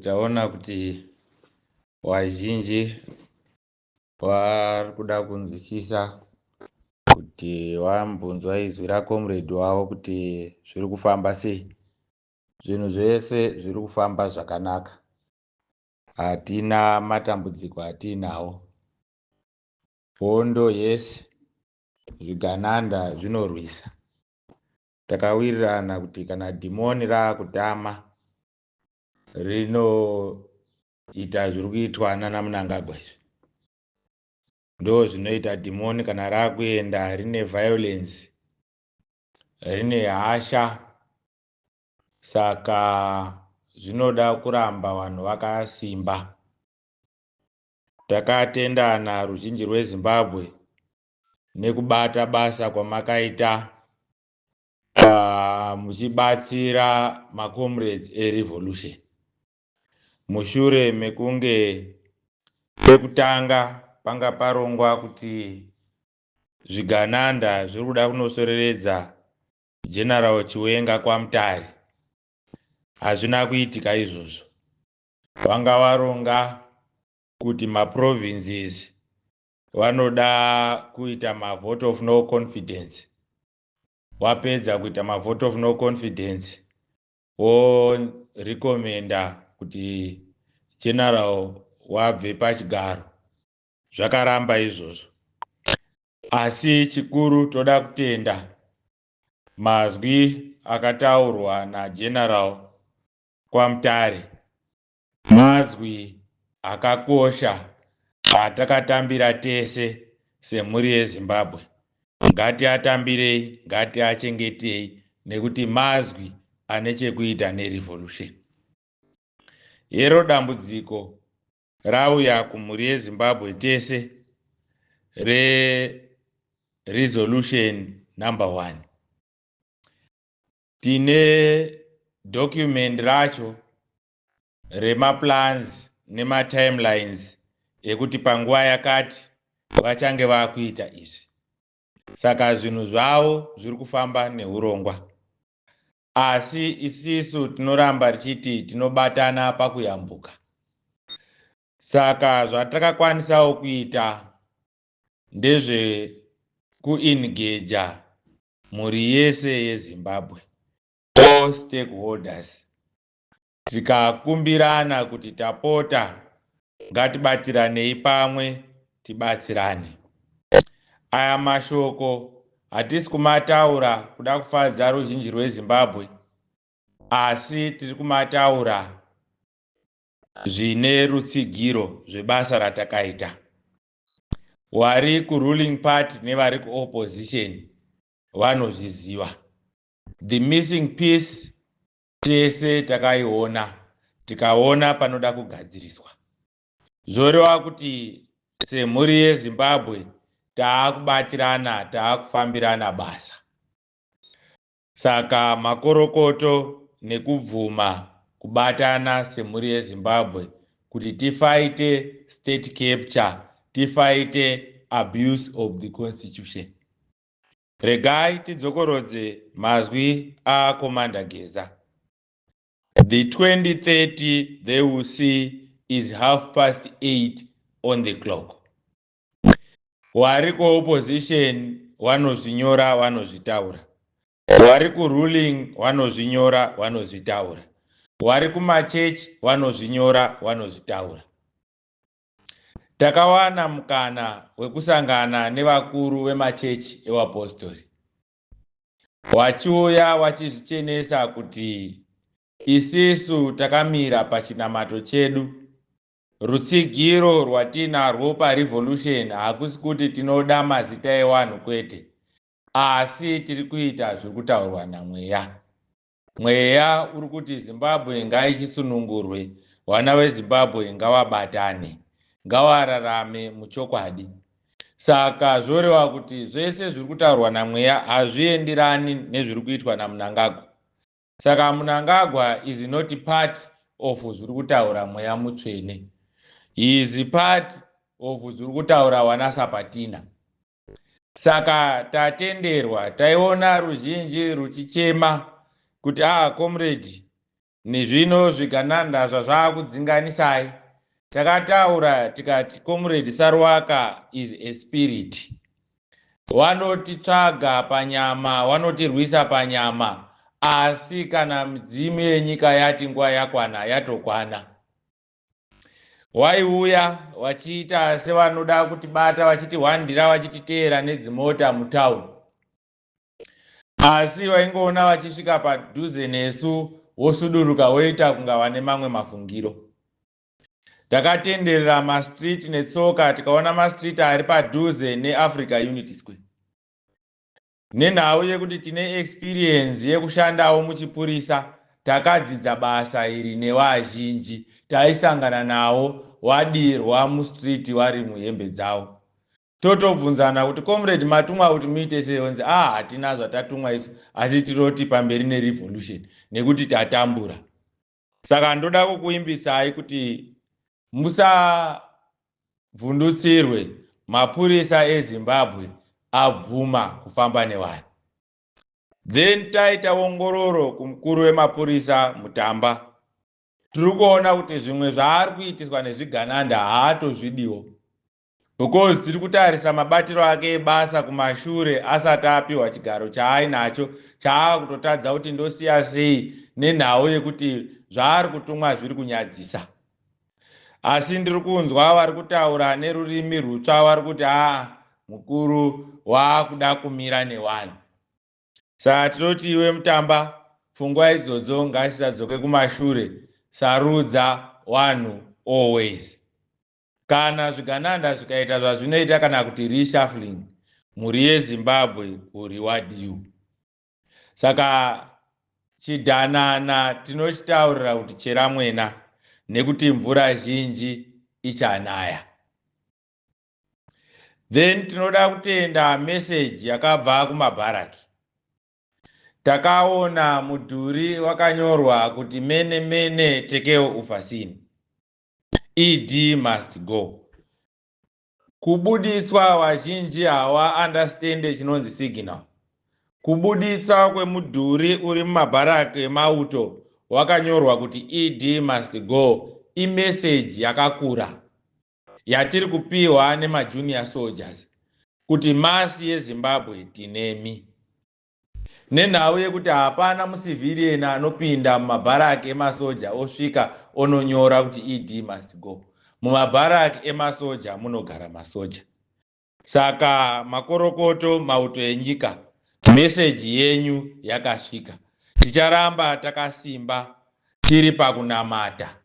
Taona kuti vazhinji vari kuda kunzwisisa kuti vambonzwa izwi racomrade wavo kuti zviri kufamba sei. Zvinhu zvese zviri kufamba zvakanaka, hatina matambudziko atiinawo. Hondo yese, zvigananda zvinorwisa. Takawirirana kuti kana dhimoni raakutama rinoita zviri kuitwa nana Mnangagwa izvi. Ndo zvinoita dhimoni kana rakuenda, rine violence, rine hasha. Saka zvinoda kuramba vanhu vakasimba. Takatendana ruzhinji rweZimbabwe nekubata basa kwamakaita muchibatsira macomrades erevolution. Mushure mekunge pekutanga panga parongwa kuti zvigananda zviri kuda kunosoreredza General Chiwenga kwaMutare, hazvina kuitika izvozvo. Vanga varonga kuti maprovinces vanoda kuita mavote of no confidence. Wapedza kuita mavote of no confidence, worecommenda kuti general wabve pachigaro. Zvakaramba izvozvo. Asi chikuru, toda kutenda mazwi akataurwa nageneral kwaMutare. Mazwi akakosha atakatambira tese semhuri yeZimbabwe. Ngatiatambirei, ngatiachengetei, nekuti mazwi ane chekuita nerevolution. Hero dambudziko rauya kumhuri yeZimbabwe tese reresolution number 1. Tine document racho remaplans nematimelines ekuti panguva yakati vachange vakuita izvi. Saka zvinhu zvavo zviri kufamba neurongwa, asi isisu tinoramba tichiti tinobatana pakuyambuka. Saka zvatakakwanisawo kuita ndezvekuengaja mhuri yese yeZimbabwe, all stakeholders, tikakumbirana kuti tapota, ngatibatiranei pamwe, tibatsirane. Aya mashoko hatisi kumataura kuda kufadza ruzhinji rweZimbabwe, asi tiri kumataura zvine rutsigiro zvebasa ratakaita. Wari kuruling party nevari kuopposition vanozviziva. The missing piece tese takaiona, tikaona panoda kugadziriswa. Zvoreva kuti semhuri yeZimbabwe taakubatirana, taakufambirana basa. Saka makorokoto nekubvuma kubatana semhuri yeZimbabwe kuti tifighte state capture, tifighte abuse of the constitution. Regai tidzokorodze mazwi acommander Geza: "The 2030 they will see is 8:30 on the clock." Wari kuopposition vanozvinyora, vanozvitaura. Wari kuruling vanozvinyora, vanozvitaura. Wari kumachechi vanozvinyora, vanozvitaura. Takawana mukana wekusangana nevakuru vemachechi evapostori, vachiuya vachizvichenesa kuti isisu takamira pachinamato chedu. Rutsigiro rwatinarwo parevolution hakusi kuti tinoda mazita evanhu, kwete, asi tiri kuita zviri kutaurwa namweya. Mweya uri kuti Zimbabwe ngaichisunungurwe, vana veZimbabwe ngavabatane, ngavararame muchokwadi. Saka zvoreva kuti zvese zviri kutaurwa namweya hazvienderani nezviri kuitwa naMnangagwa. Saka Mnangagwa is not part of zviri kutaura Mweya Mutsvene. He is part of zviri kutaura wana Sapatina. Saka tatenderwa. Taiona ruzhinji ruchichema kuti, "Ah, comrade." Nezvino zvigananda zvazvaakudzinganisai. Takataura tikati Comrade Saruwaka is a spirit. Vanotitsvaga panyama, vanotirwisa panyama, asi kana midzimu yenyika yati nguva yakwana, yatokwana. Waiuya vachiita sevanoda kutibata, vachitihwandira, vachititeera nedzimota mutauni, asi vaingoona vachisvika padhuze nesu wosuduruka, woita kunga vane mamwe mafungiro. Takatenderera mastreet netsoka, tikaona mastreet ari padhuze neAfrica Unity Square. Nenhau yekuti tine experience yekushandawo muchipurisa, takadzidza basa iri nevazhinji taisangana navo wadirwa mustreet vari muhembe dzavo. Totobvunzana kuti, "Comrade, matumwa kuti muite sei?" Onzi, "Ah, hatina zvatatumwa isu, asi tiroti pamberi nerevolution nekuti tatambura." Saka ndoda kukuimbisai kuti musavhundutsirwe. Mapurisa eZimbabwe abvuma kufamba nevanhu. Then taita ongororo kumukuru wemapurisa Mutamba, tiri kuona kuti zvimwe zvaari kuitiswa nezvigananda haatozvidiwo, because tiri kutarisa mabatiro ake ebasa kumashure asati apiwa chigaro chaainacho, chaakutotadza kuti ndosiya sei, nenhau yekuti zvaari kutumwa zviri kunyadzisa. Asi ndiri kunzwa vari kutaura nerurimi rutsva, vari kuti, "Aa, mukuru waakuda kumira nevanhu." Saka tinoti iwe Mutamba, pfungwa idzodzo ngatisadzoke kumashure. Sarudza vanhu always. Kana zvigananda zvikaita zvazvinoita kana kuti reshuffling, mhuri yeZimbabwe will reward you. Saka chidhanana tinochitaurira kuti chera mwena, nekuti mvura zhinji ichanaya. Then tinoda kutenda meseji yakabva kumabharaki. Takaona mudhuri wakanyorwa kuti "Mene mene tekel upharsin, ED must go." Kubuditswa, vazhinji havaunderstande chinonzi signal. Kubuditswa kwemudhuri uri mumabharaki emauto wakanyorwa kuti "ED must go" imeseji yakakura yatiri kupiwa nemajunior soldiers kuti mass yeZimbabwe tinemi, nenhau yekuti hapana mucivilian anopinda mumabharaki emasoja osvika ononyora kuti "ED must go". Mumabharaki emasoja munogara masoja. Saka makorokoto, mauto enyika, meseji yenyu yakasvika. Ticharamba takasimba tiri pakunamata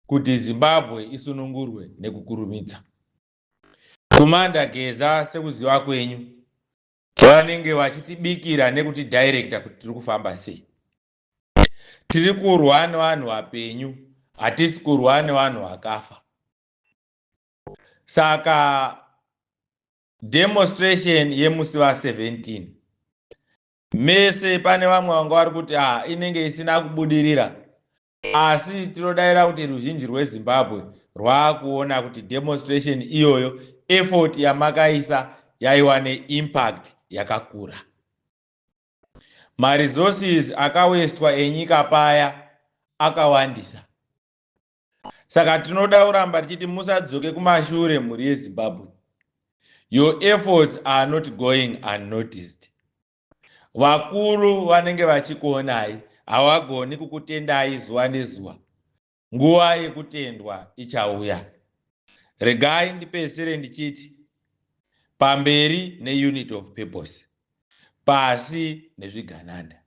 kuti Zimbabwe isunungurwe nekukurumidza. Commander Geza, sekuziva kwenyu, vanenge vachitibikira nekutidirecta kuti tiri kufamba sei. Tiri kurwa nevanhu vapenyu, hatisi kurwa nevanhu vakafa. Saka demonstration yemusi wa17 mese, pane vamwe vanga vari kuti a inenge isina kubudirira, asi tinodayira kuti ruzhinji rweZimbabwe rwaakuona kuti demonstration iyoyo, effort yamakaisa yaiwa neimpact yakakura. Maresources akawastwa enyika paya akawandisa. Saka tinoda kuramba tichiti musadzoke kumashure, mhuri yeZimbabwe. Your efforts are not going unnoticed. Vakuru vanenge vachikuonai, havagoni kukutendai zuva nezuva. Nguva yekutendwa ichauya. Regai ndipedzisire ndichiti pamberi neunit of purpose, pasi nezvigananda.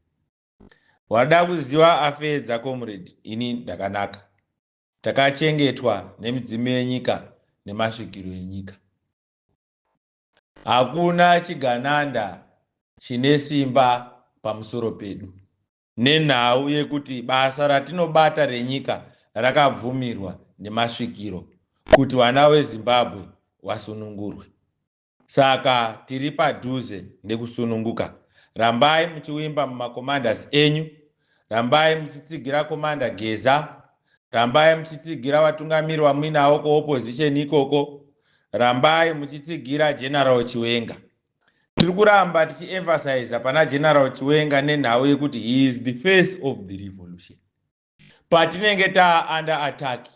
Wada kuziva afedza comrade, ini ndakanaka, takachengetwa nemidzimu yenyika nemasvikiro enyika. Hakuna chigananda chine simba pamusoro pedu, nenhau yekuti basa ratinobata renyika rakabvumirwa nemasvikiro kuti vana veZimbabwe vasunungurwe. Saka tiri padhuze nekusununguka. Rambai muchiwimba mumacommanders enyu, rambai muchitsigira Commander Geza, rambai muchitsigira vatungamiri vamuinavo kuopposition ikoko, rambai muchitsigira General Chiwenga. Tiri kuramba tichiemphasiza pana General Chiwenga nenhau yekuti he is the face of the revolution. Patinenge taa under attack,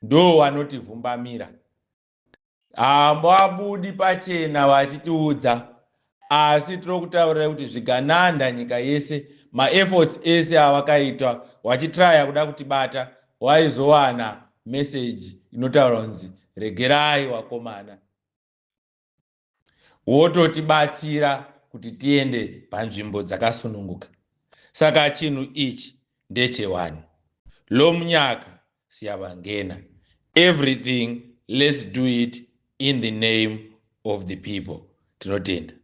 ndo vanotivhumbamira. Hambabudi pachena vachitiudza, asi tiri kutaurirai kuti zvigananda nyika yese, maefforts ese avakaitwa vachitraya kuda kutibata, waizowana meseji inotaura kunzi, "Regerai wakomana," wototibatsira kuti tiende panzvimbo dzakasununguka. Saka chinhu ichi ndechewani lomunyaka siyabangena. Everything, let's do it in the name of the people. Tinotenda.